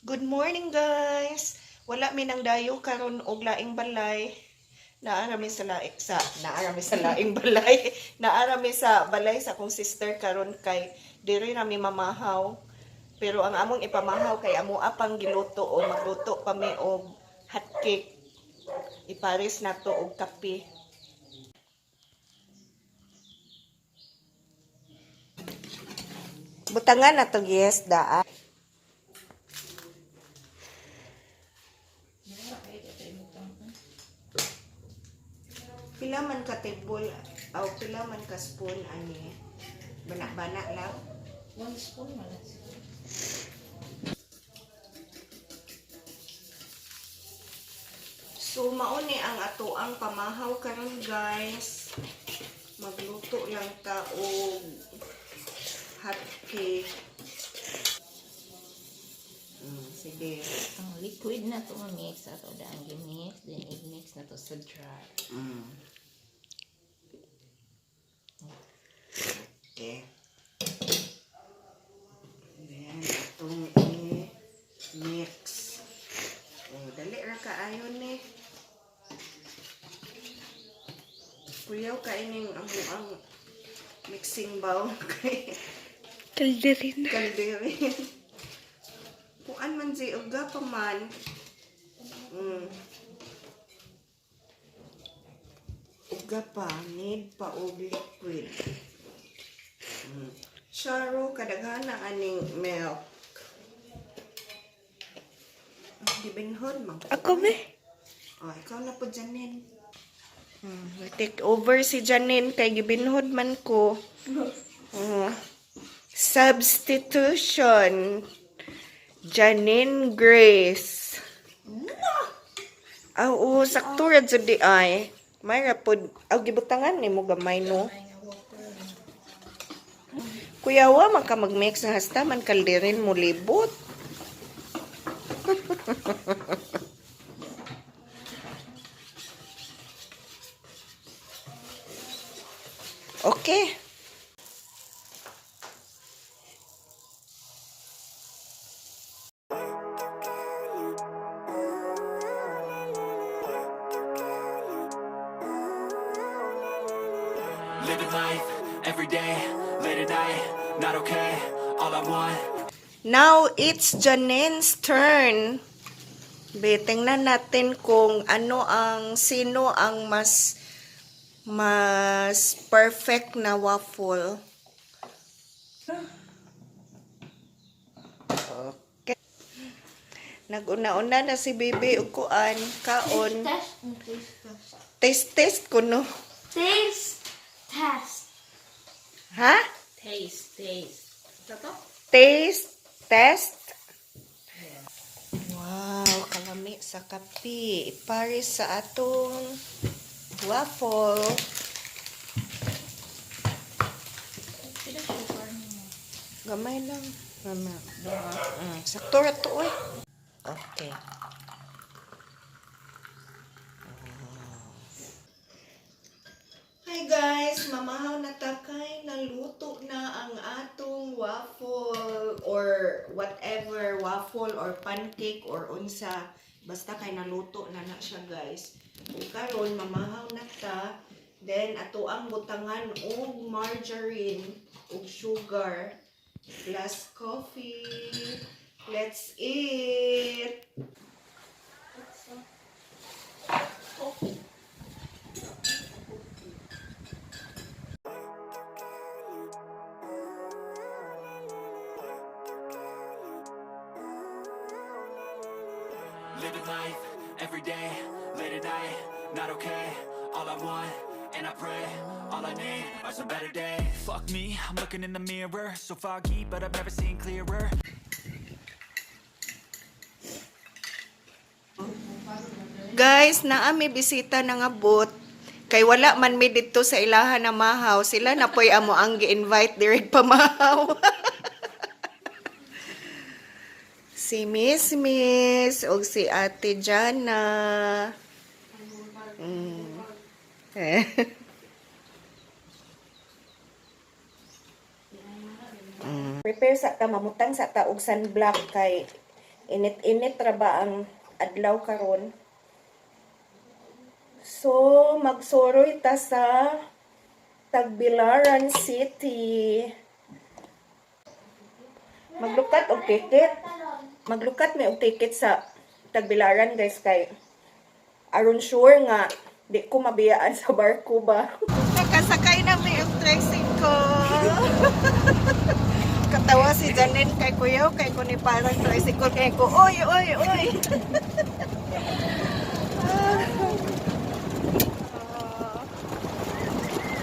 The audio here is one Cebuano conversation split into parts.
Good morning, guys. Wala mi nang dayo karon og laing balay. Naa ra mi sa laing sa naa ra mi sa laing balay. Naa ra mi sa balay sa akong sister karon kay diri ra mi mamahaw. Pero ang among ipamahaw kay amo pang giluto o magluto pa mi og hot cake. Ipares nato og kape. Butangan na to, yes, daa. Pila man ka table aw pila man ka spoon ani? Bana-bana lang. One spoon man na siguro. So mao ni ang ato ang pamahaw karon, guys. Magluto lang ta og hot cake. Sige. Ang liquid na to mix ato daan gi-mix, then i-mix na to sa dry. Okay. Then atong i-mix. Oh, dali ra kaayo ni. Kuyaw kaining ang mixing bowl kay Kalderin. kalderin. Kuan man si uga pa man. Uga pa, need pa og liquid. Sharo, kadaghan na aning milk. Ah, gibinhon man. Ako be? Oh, ikaw na po, Janine. Take over si Janine kay gibinhod man ko. Substitution. Janine Grace. Ah, oo, sakto ra jud di ay. May ra pod aw gibutangan nimo gamay, no. Kuya, wa man ka mag-mix sa hasta man kalderin mo libot. Okay. Living life every day, late at night, not okay. All I want. Now, it's Janine's turn. Be, tingnan natin kung ano ang, sino ang mas perfect na waffle. Okay. Nag-una-una na si Bibi og kuan, kaon. Test and taste test. Taste test ko, no. Taste test. Ha? Taste, taste. Ito to? Taste test. Wow, kalami sa kape. Ipares sa atong waffle. Pila sugar nimo? Gamay lang. Gamay. Duha. Sakto ra to, oy. Okay. Hi guys, mamahaw na ta kay naluto na ang atong waffle or whatever, waffle or pancake or unsa, basta kay naluto na na siya, guys. Ug karon mamahaw na ta, then ato ang butangan og margarine ug sugar plus coffee. Let's eat. Coffee. Living life every day, late at night, not okay. All I want, and I pray, all I need are some better days. Fuck me, I'm looking in the mirror, so foggy, but I've never seen clearer. Guys, naa mi bisita na nga bot. Kay wala man mi didto sa ilaha na mahaw, sila na po'y amo ang gi-invite direct pamahaw. Si Miss Miss og si Ate Jana. Prepare sa ta, mamutang sa ta og sunblock kay Init-init ra ba ang adlaw karon. So, magsoroy ta sa Tagbilaran City. Maglukat og ticket. Maglukat may og ticket sa Tagbilaran, guys, kay aron sure nga di ko mabiyaan sa barko ba. Nakasakay na may og tricycle. Katawa si Janine kay kuya kay ko ni parang tricycle kay ko. Oy, oy, oy.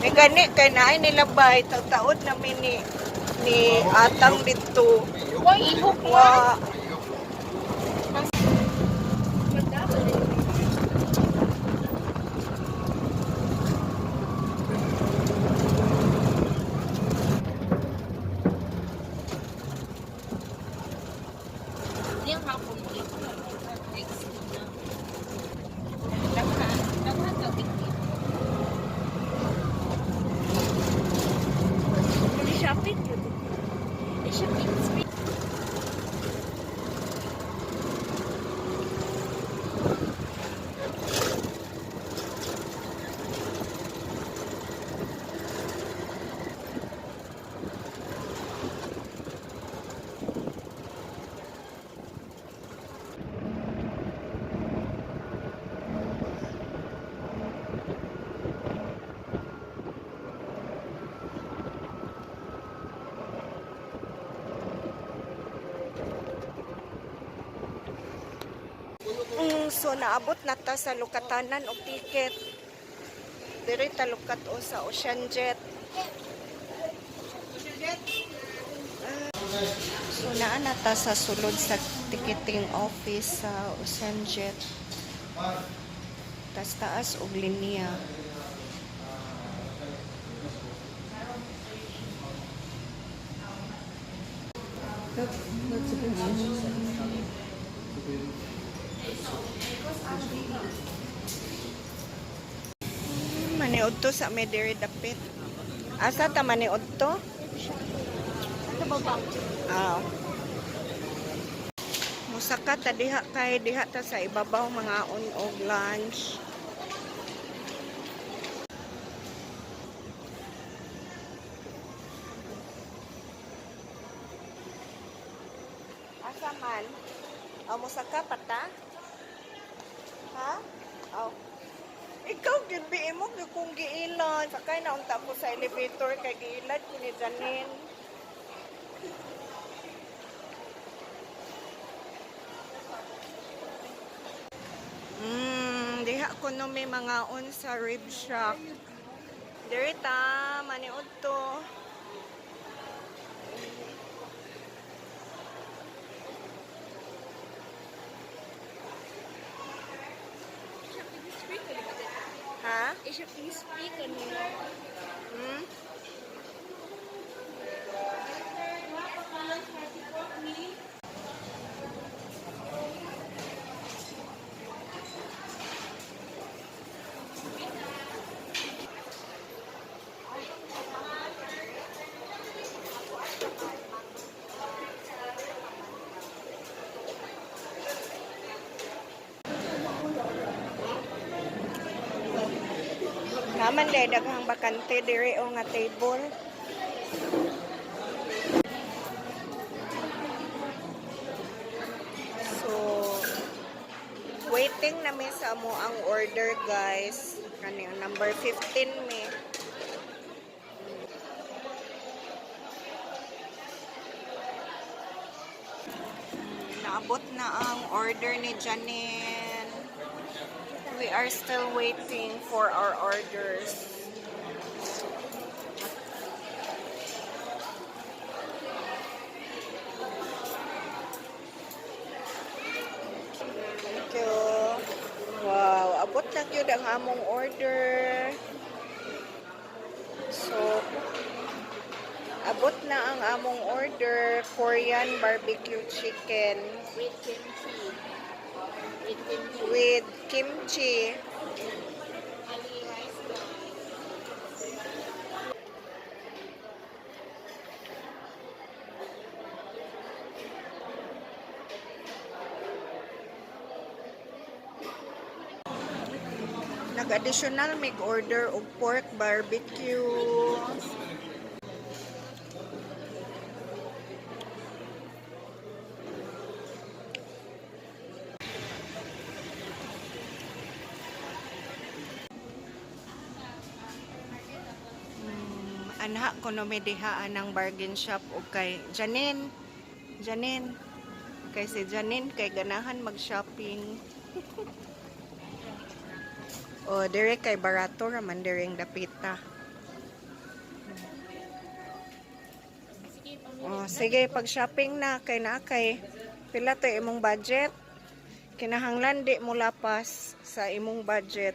May gani kay naay nilabay taud na mi ni atang didto. Why ihok? Wa. Diyang hapon mo ito na next na. Daghan, daghan ka ticket. Shopping. Shopping spree. So naabot na ta sa lukatanan og ticket. Diri ta lukat o sa Ocean Jet. So naa na ta sa sulod sa ticketing office sa Ocean Jet. Tas taas og linya. Maniud to sa may diri dapit. Asa ta maniud to? Sa baba. Ah. Musaka ta diha kay diha ta sa ibabaw mga on og lunch. Asa man? Aw, musaka pa ta? Ha? Aw. Ikaw gyud bi imo gyud kung giilon. Sakay na unta ko sa elevator kay giilad ko ni Janine. Diha ko no may mga on sa rib shack. Diri ta, maniud to. Shopping spree ko di ba? Ha? I-shopping spree ko nila. Hmm? Naman day daghang bakante diri o nga table. So waiting na mi sa amo ang order, guys. Kani ang number 15 mi. Naabot na ang order ni Janine. We are still waiting for our orders. Thank you. Wow, abot na gyud ang among order. So, abot na ang among order, Korean barbecue chicken With kimchi. With kimchi. With kimchi. Ali rice guys. Nag-additional mig order og pork barbecue. Anha kuno mi diha anang bargain shop og kay Janine. Janine. Kay si Janine kay ganahan mag-shopping. O dire kay barato ra man direng dapita. O sige, pag shopping na kay na kay pila to imong budget. Kinahanglan di mo lapas sa imong budget.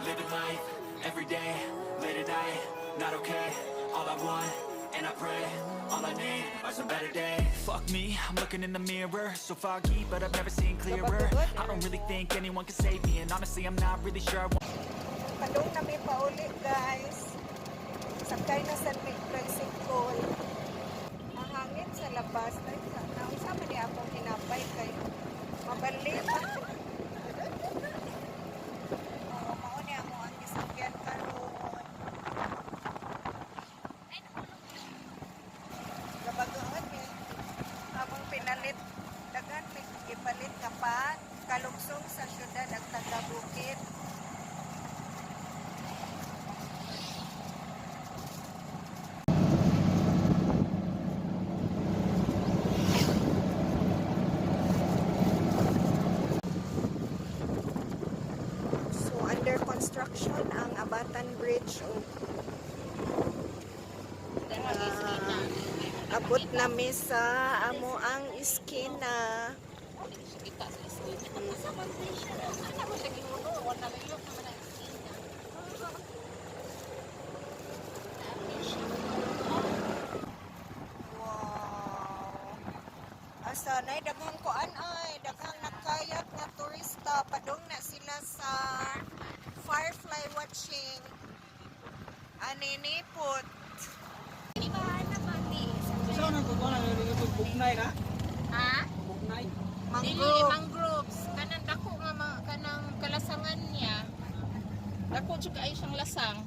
Living life every day, late at night, not okay. All I want, and I pray, all I need are some better days. Fuck me, I'm looking in the mirror, so foggy, but I've never seen clearer. I don't really think anyone can save me, and honestly, I'm not really sure I want. Padung na mi pauli, guys. Sakay na sa mi tricycle. Mahangin sa labas. Ay, naunsa man ni akong hinapay kay mabali pa. Oo, mao ni amo ang gisakyan karon. Gabagoon mi among pinalit, daghan mi gipalit nga pan kalugsong sa syudad ang taga bukid. So under construction ang Abatan Bridge o abot na mi sa amo ang iskina. Kita sa iskina. Asa man siya? Ana mo siya gihuno, wala na naman ang iskina. Wow. Asa nay daghang kuan ay, daghang nakayak nga turista padung na sila sa firefly watching. Aninipot. Di ba na pati? Saan ang kukuha na bugnay na? Ha? Bugnay. Dili Mangrove. mangroves kanang dako nga kanang kalasangan niya. Dako jud kaayo siyang lasang.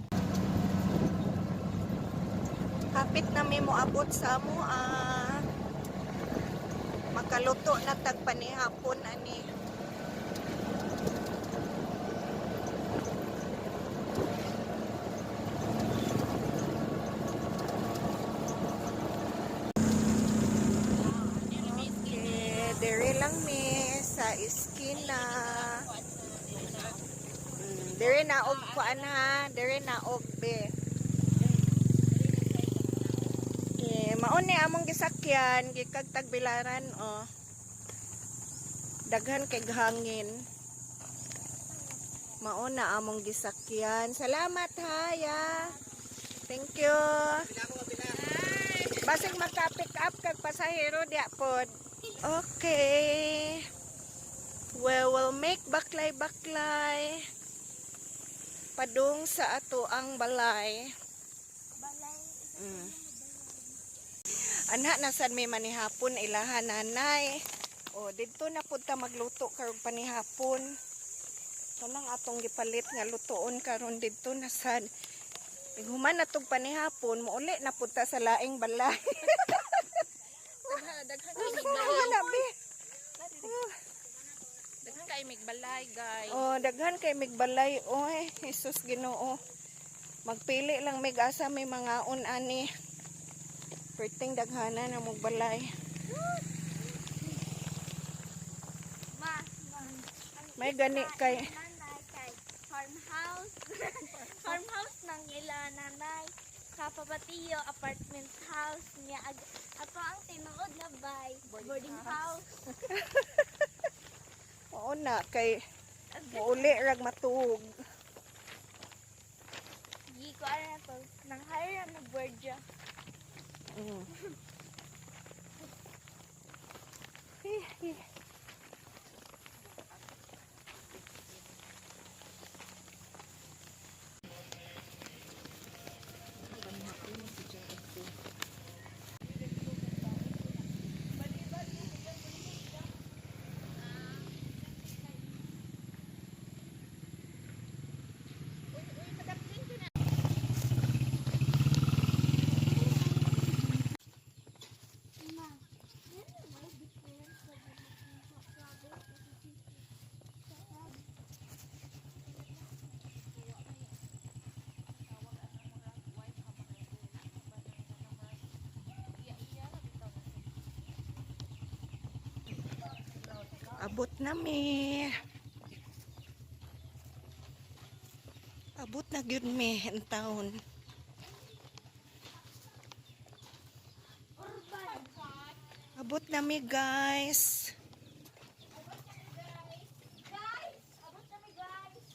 Hapit na mi moabot sa amo ah. Makaluto na tag panihapon ani. Okay, dere lang mi sa iskina. Dere na og kuan ha, dere na og be. Eh, mao ni among gisakyan, gikag tagbilaran oh. Daghan kay hangin. Mao na among gisakyan. Salamat ha, ya. Thank you. Basig maka-pick up kag pasahero diya pod. Okay. We will make baklay-baklay. Padung sa ato ang balay. Balay. Anha na sad may manihapon ilahan nanay. O didto na pud ta magluto karong panihapon. Kanang atong gipalit nga lutoon karon didto na sad. Human na tog panihapon, muuli na pud ta sa laing balay. Daghan kay migbalay. Wala be. Daghan kay migbalay, guys. Oh, daghan kay migbalay oy, Jesus Ginoo. Magpili lang mig asa may mangaon ani. Perting daghana na mugbalay. Ma, ma. May gani kay Nanay kay farmhouse. Farmhouse ng ila nanay. Kapapatiyo apartment house niya ag ato ang tinuod nga bay boarding house. Oo na kay muuli rag matuog. Gi ko ana to nang hire na board siya. Abot na mi. Abot na gyud mi in town. Abot na mi, guys. Guys, abot na mi, guys.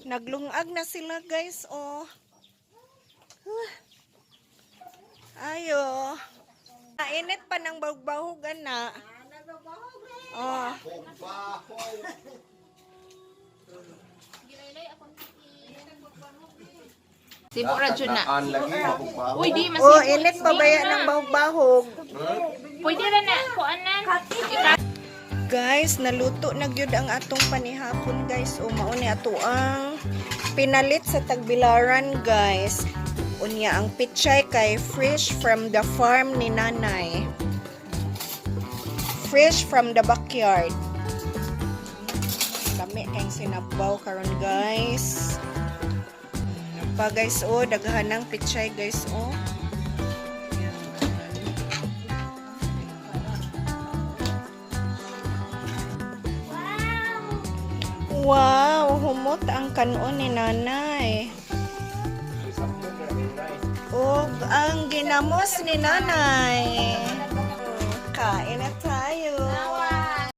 Naglungag na sila, guys, oh. Huh. Ayo. Mainit pa ng bahug-bahugan na. Oh. Sibo ra jud na. An lagi makupaw. Uy, di mas Oh, init pa ba yan ng bahug-bahog? Pwede ra na kuanan. Guys, naluto na gyud ang atong panihapon, guys. O mao ni ato ang pinalit sa Tagbilaran, guys. Unya ang pichay kay fresh from the farm ni nanay. Fresh from the backyard. Lami kayong sinabaw karon, guys. Pa, guys, oh, daghan ng pichay, guys, oh. Yan. Wow! Wow, humot ang kanon ni nanay. Og ang ginamos ni nanay.